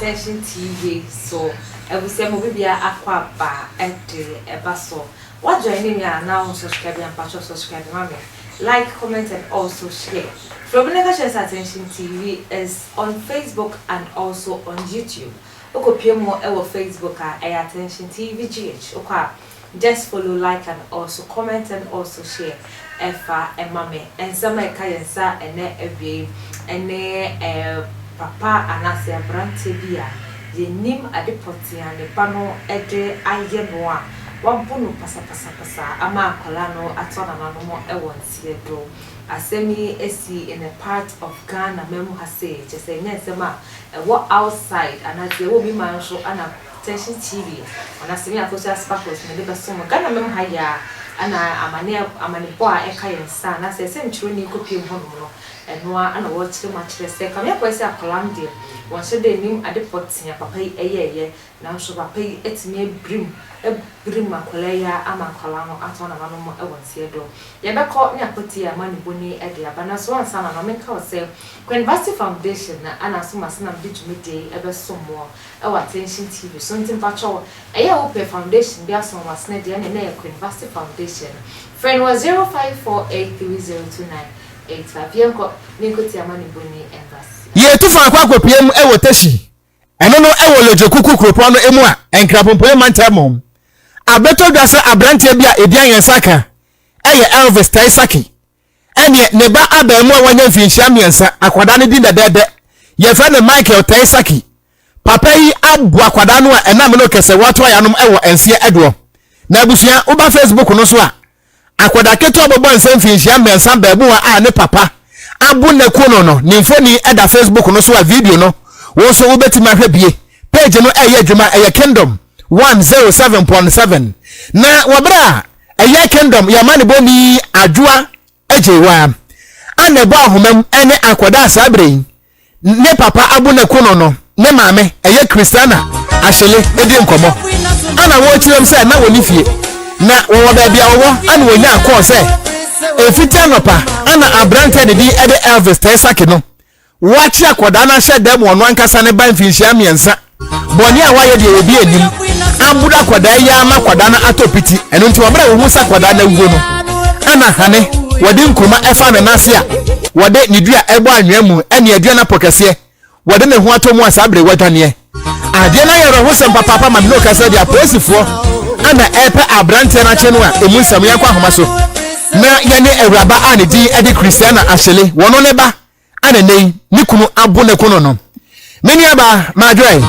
Attention TV so. Abusua mu bibia akɔ aba de ɛba so. Wa join me a na wo subscribe a mpakyɛw subscribe ma me. Like, comment and also share. Frɛ obi na ka kyerɛ sɛ Attention TV is on Facebook and also on YouTube. Wokɔpie mu wɔ Facebook a ɛyɛ Attention TV GH. Wokɔ a Just follow, like and also comment and also share ɛfa ɛma me. Nsɛm a ɛka yɛn nsa ɛnɛ awia yi ɛne ɛɛ papa anaasɛ abranteɛ bi a yɛnnim ade pɔtee a ne ba no ɛde ayɛ no a wabo no pasapasapasa ama akwadaa no atɔ nananom ɛwɔ nseɛ do. Asɛm yi asi in a part of Ghana man mu ha sei, kyerɛ sɛ ɛnyɛ nsɛm a ɛwɔ outside anaasɛ ɛwɔ obi man so ana Attention TV anaasɛ me Akosua Sparkles mede bɛso mo. Ghana mem ha yi ara na amane amanebɔ a ɛka yɛn nsa anaasɛ sɛnkyerɛwni kɔpiem hɔnom no, ɛno ara na wɔrekyerɛ mu akyerɛ sɛ Kwame akɔyɛ sɛ akwadaa no deɛ wɔnhyɛ da nnim ade pɔtee a papa yi yɛeɛ nanso papa yi atumi abirim abirim akwadaa yi ara ama akwadaa no atɔn nananom wɔ nseɛ do. Yɛbɛkɔ ne akɔtie amanebɔni de aba nanso ansa na no menka wo sɛ Queen Vasti Foundation na ana aso mase na mede dwumadie yi bɛsom moɔ wɔ Attention TV so nti mpakyɛw ɛyɛ a wopɛ foundation bi asom wasene deɛ ɛne na ɛyɛ Queen Vasti Foundation. Frɛ no wɔ 0548302985. Yɛnkɔ ne nkɔtie amanebɔni Embassy. Yɛretu fa akɔ akɔpue mu wɔ Teshie, ɛno no wɔ Ledzokuku kuropɔn no mu a Nkrapopoe mantam mu. Abɛtɔ dwa sɛ aberanteɛ bi a ɛdi ayɛnsa ka yɛ Elvis Taisaki ɛneɛ ne ba abaamuwa a wanya mfinhyia mmiɛnsa, akwadaa no din dɛdɛɛdɛ, yɛfrɛ no Michael Taisaki. Papa yi abo akwadaa no a ɛnam no kɛsɛ wɔato ayanom wɔ nseɛ ɛdoɔ. Na abusua, woba Facebook no so a, akwadaa ketewa bɔbɔ nsɛ mfinhyia mmiɛnsa baamuwa a ne papa abo n'aku no no, ne mfoni ɛda Facebook no so a video no, wo nso wobɛtumi ahwɛ bie. Page no ɛyɛ adwuma, ɛyɛ Kingdom 107.7. Na wɔ berɛ a ɛyɛ Kingdom yɛ amanebɔni Adwoa Agyeiwaa a na ɛbɔ ahoma mu ne akwadaa saa berɛ yi ne papa abo no aku no no ne maame ɛyɛ Christiana Ahyele di nkɔmmɔ ana wɔrekyerɛm sɛ na wɔne fie na wɔwɔ baabi a wɔwɔ ana wɔnya kɔɔ sɛ ɛfiti anɔpa ana aberanteɛ de din ɛde Elvis Tɛsake no Wɔakye akwadaa no ahyɛ dan mu ɔno ankasa ne ba mfinhyia mmiɛnsa. Bɔne a wayɛ deɛ obi anim. Aboro akwadaa yi ama akwadaa no atɔ piti. Ɛno nti wɔberɛ a wɔhu sɛ akwadaa no awuo no, ana hane wɔde nkuruma ɛfa ne nan ase a wɔde ne dua ɛbɔ anwea mu ɛne adua no apɔ kɛseɛ wɔde ne ho atɔ mu a saa bere wadwaneɛ. Adeɛ no ayɛ awerɛhosɛm papaapa ma me ne ɔkasa deɛ apolisifoɔ ana ɛrepɛ aberanteɛ no akye no a ɛmu nsɛm yɛnkɔ ahoma so na yɛne awuraba a ne din de Christiana Ahyele wɔno ne ba a na nnɛ yi ne kunu abo ne kono no. Me nuabaa Madwoe.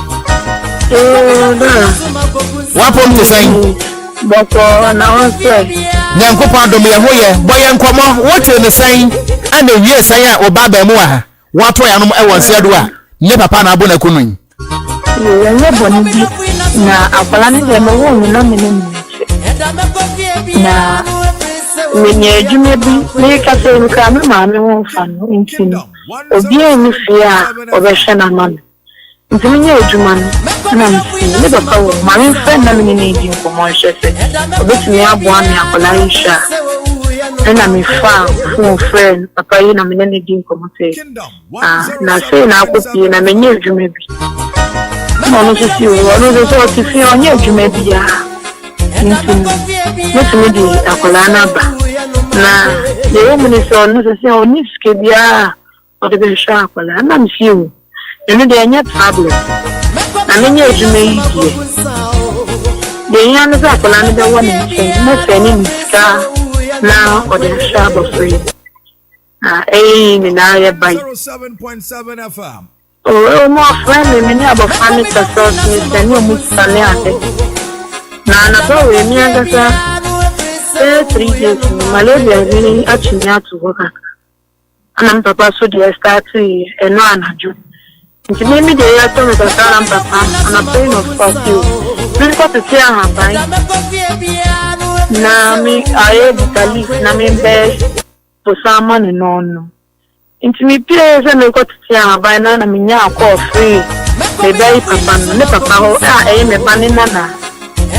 Wapom te sɛn? Bɔkɔɔ na wo sɛ. Nyankopɔn adom yɛ ho yɛ. Bɔ yɛn nkɔmmɔ, wote ne sɛn a na ewie sɛn a ɔba abaamu a wɔato ayanom wɔ nseɛ do a ne papa na abo n'akono yi? Yɛnyɛ bɔne bi na akwadaa no deɛ mewoo no na me ne no nte. Na menya adwuma bi mekasa yi koraa me maame ho mfa no nti no obiara nni fie a ɔbɛhwɛ no ama me. Nti menya adwuma no na mesi me papa wɔ mu ma memfrɛ no na me ne no ndi nkɔmmɔ nhwɛ sɛ ɔbɛtumi aboa me akwadaa yi hwɛ a. Ɛna mefaa fon frɛɛ papa yi na me ne no di nkɔmmɔ sɛ Ah, na sei na akɔpie na menyɛ adwuma bi. Na ɔno nso si ɔno nso sɛ ɔte fie ɔnyɛ adwuma biara. Nti no, mɛtumi de akwadaa no aba. Na deɛ ɛwɔ mu ne sɛ ɔno nso sɛ ɔnni sika biara a ɔde bɛhwɛ akwadaa. Na mesi o, ɛno deɛ ɛnyɛ problem. Na menyɛ adwuma yi deɛ. Deɛ ɛhia ne sɛ akwadaa no bɛwɔ ne nkyɛn, mɛsɛne ne sika na ɔde ahwɛ abɔfra yi. Na eyi nyinaa yɛ ba yi. Oh, ɛwɔ mu ɔfrɛ me, me ne abɔfra no kasa, ɔse me sɛne ɔmo sika ne ade. Na anapa wei me ankasa bɛyɛ 3 days ni malaria bi akye me ato hɔ kakra. Ɛna me papa so deɛ startee ɛno anadwo. Nti me me deɛ yɛtɔ me kakra na me papa anapa yi na ɔstarte o. Me nkɔ tete ahaban na me ayɛ bitter leaf na me bɛ bosa ama no na ɔnom. Nti mepuee sɛ merekɔtete ahaban no ara na menyaa kɔɔl firii me ba yi papa no, ne papa hɔ a ɛyɛ me ba ne nana.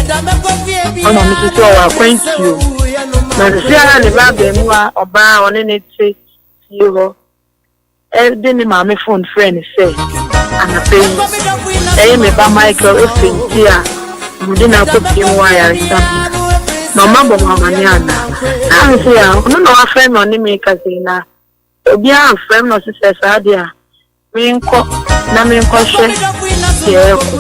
Ɔna ɔno nso sɛ ɔwɔ akwantuo. Na sisi ara ne ba abarimaa ɔbaa a ɔne ne te fie hɔ de ne maame fon frɛɛ no sɛ anapa yi ɛyɛ me ba Michael efenti a wɔde no akɔpie mu wɔ ayaresabea na ɔma bɔ mo amaneɛ anaa? Na me se a ɔno na wafrɛ me ɔne me kasa yi na obiara amfrɛ me na ɔse sɛ saa deɛ a Menkɔ na menkɔhwɛ deɛ ɛrekɔ.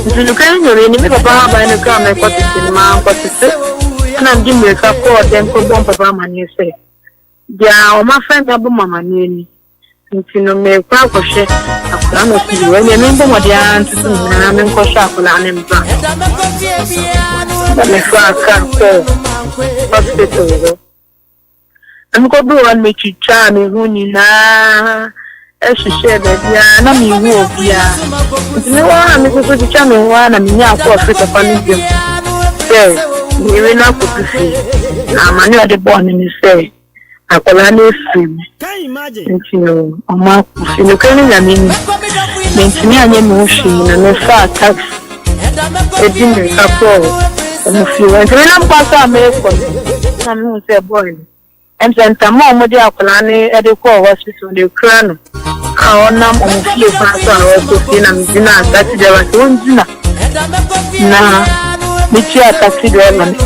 Nti nokorɛ no Nyame ni, me papa haban no koraa a merekɔtete no, mankɔtete. Ɛna mede mmirika kɔɔ dɛm kɔbɔɔ me papa amaneɛ sɛ, deɛ wɔafrɛ me abɔ me amaneɛ ni, nti no merekɔ akɔhwɛ akwadaa no. Ɔse yoo, ɛnneɛ memmɔ mmɔden ara ntutu me nan na menkɔhwɛ akwadaa no mbra. Ɛna mefaa kaa kɔɔ hospital hɔ. Na mekɔduu hɔ no, metwitwaa me ho nyinaa hwehwɛɛ baabiara, na menhu obiara. Nti mewɔ hɔ a mesoso twitwa me ho ara na menyaa kɔɔ firi papa no biom sɛ me yere no akɔdu fie. Na amane a ɔde bɔɔ me ne sɛ akwadaa no afiri mu. Nti no, ɔma akɔ fie. Nokorɛ no Nyame ni, mantumi anyɛ me ho hwee na mefaa taxi di mmirika kɔɔ wɔn fie hɔ. Nti menam kwan so a merekɔ no, na mehu sɛ boy no, ɛm sɛ ntama a wɔde akwadaa no de kɔɔ hospital no ekura no a ɔnam wɔn fie kwan so a ɔrekɔ fie na megyinaa taxi driver sɛ ɔngyina na metua taxi driver no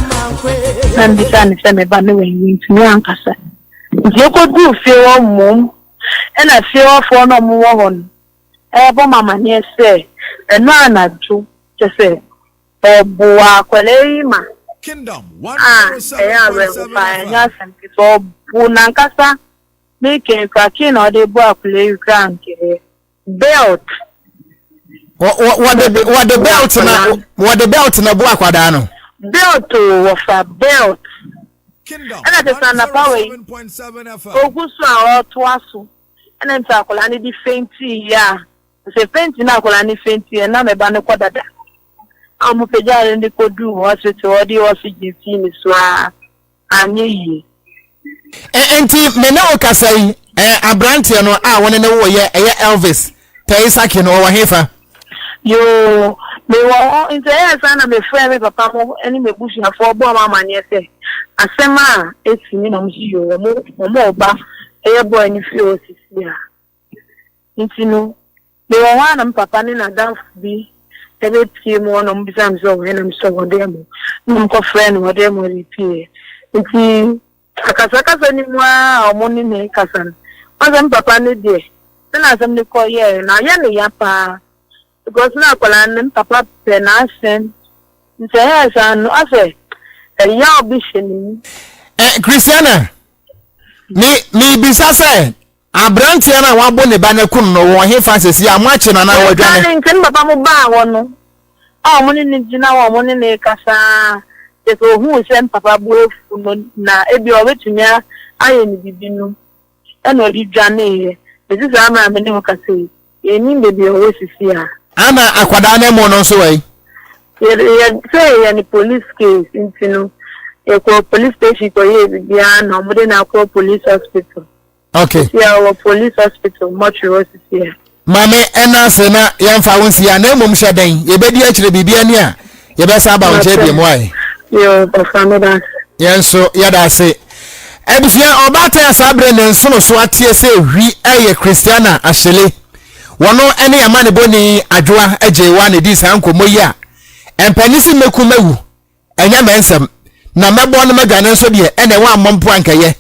na mebisa no sɛ me ba no wɔ he, wantumi ankasa. Nti yɛkɔduu fie hɔ mmom ɛna fie hɔfoɔ no a wɔwɔ hɔ no rebɔ me amaneɛ sɛ ɛno anadwo, kyerɛ sɛ ɔboa akwadaa yi ma a ɛyɛ awerɛho paa, ɛnyɛ asɛm ketewa, ɔbo n'ankasa ne kee koraa, kee na ɔde bɔ akwadaa yi koraa nkɛyɛ belt. Wɔde wɔde belt na wɔde belt na bu akwadaa no. Belt o, wɔfa belt. Ɛna kyerɛ sɛ anapa wei ogu so a ɔretoa so. Ɛna nti akwadaa no de fentii yɛ a, sɛ fenti na akwadaa no fenti yɛ na me ba no kɔ dada. A wɔn pagyaa no de kɔduu hospital, ɔde oxygen sii ne so a anyɛ yie. Nti me ne wo kasa yi, aberanteɛ no a wɔne ne wo yɛ ɛyɛ Elvis Tɛisaki no ɔwɔ hefa? Yoo, mewɔ hɔ. Nti ɛyɛɛ saa na mefrɛɛ me papa mo ne m'abusuafoɔ bɔɔ wɔn amaneɛ sɛ asɛm a asi ni na wɔn nso yoo wɔn wɔn reba ɛyɛ boy no fie hɔ sisi a. Nti no mewɔ hɔ a na me papa ne n'adamfo bi ɛbɛpie mu hɔ na wɔn bisa me sɛ ɔwɔ he na me sɛ ɔwɔ dan mu na wɔn kɔfrɛɛ no wɔ dan mu ɔde pieɛ. Nti akasakasa no mu ara a wɔn ne me rekasa no, wɔn sɛ me papa no deɛ sɛnea asɛm no kɔ yɛɛ no ayɛ no ya paa. Because na akwadaa no ne papa pɛ n'asɛm nti ɛyɛɛ saa no asɛ ɛyaw bi hyɛ ne mu. Eh, Christiana, me mebisa sɛ aberanteɛ no a wabo ne ba no akum no wɔ hefa sɛsi a moakye no anaa wadwane? Wadwane nti ne papa mo baa hɔ no a wɔn ne no gyina hɔ a wɔn ne no rekasa kyerɛ sɛ ohuu sɛ ne papa bo afu no na ebia ɔbɛtumi ayɛ no biribi no ɛna ɔde dwaneeɛ. Mesi saa mmerɛ a me ne wo kasa yi, yɛnnim baabi a ɔwɔ sisi a. Ana akwadaa no amu no nso wɔ yi? Yɛ yɛ sɛ yɛyɛ no police case nti no, yɛkɔɔ police station kɔyɛɛ biribiara na wɔde no akɔ police hospital. Okay. Sisi a ɔwɔ police hospital mortuary hɔ sisi a. Maame ɛna ase na yɛmfa wo nsi a na mmom hyɛ dɛn yɛbɛdi akyire biribi ani a yɛbɛsa aba wo nkyɛn bi mu ayɛ. Yoo papa meda ase. Yɛn nso yɛda ase. Abusua ɔbaatan a saa berɛ ne nsono so ateɛ sɛ hwi ɛyɛ Christiana Ahyele. Wɔno ne amanebɔni Adwoa Agyewa na ɛdii saa nkɔmmɔ yi a mpanin se mɛku mawu Ɛnyɛ me nsɛm, na mɛbɔ no madwane nso deɛ, ɛnneɛ woammɔ mpo anka ɛyɛ.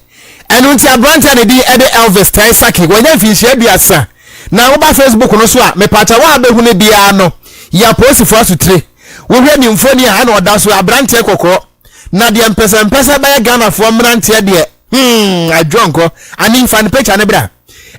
Ɛno nti aberanteɛ a ne din de Elvis Tɛe Saki, wanya mfinhyia aduasa, na woba Facebook no so a, mepaakyɛw a wobɛhu no biara no yɛ apolisifoɔ asotire. Wohwɛ ne mfoni a ɛna ɔda so, aberanteɛ kɔkɔɔ. Na deɛ mpɛsɛmpɛsɛ bɛyɛ Ghanafoɔ mmeranteɛ deɛ, hmm, adwoɔnkɔ. Ani, fa ne picture no bra.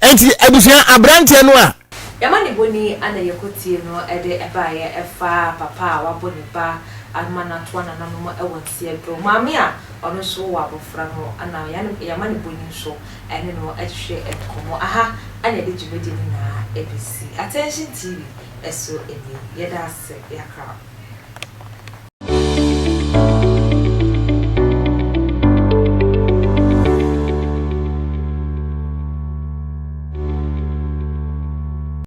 Enti abusua, aberanteɛ no a. Y'amanebɔni a na yɛkɔtie no de baeɛ ɛfa papa a wabɔ ne ba ama no atoa nananom wɔ nseɛ do, maame a ɔno nso wɔ abɔfra no na y'amanebɔni nso ne no twetwe nkɔmmɔ. Aha na yɛde dwumadie no nyinaa bɛsi. Attention TV so nie. Yɛda ase, yɛakra wo.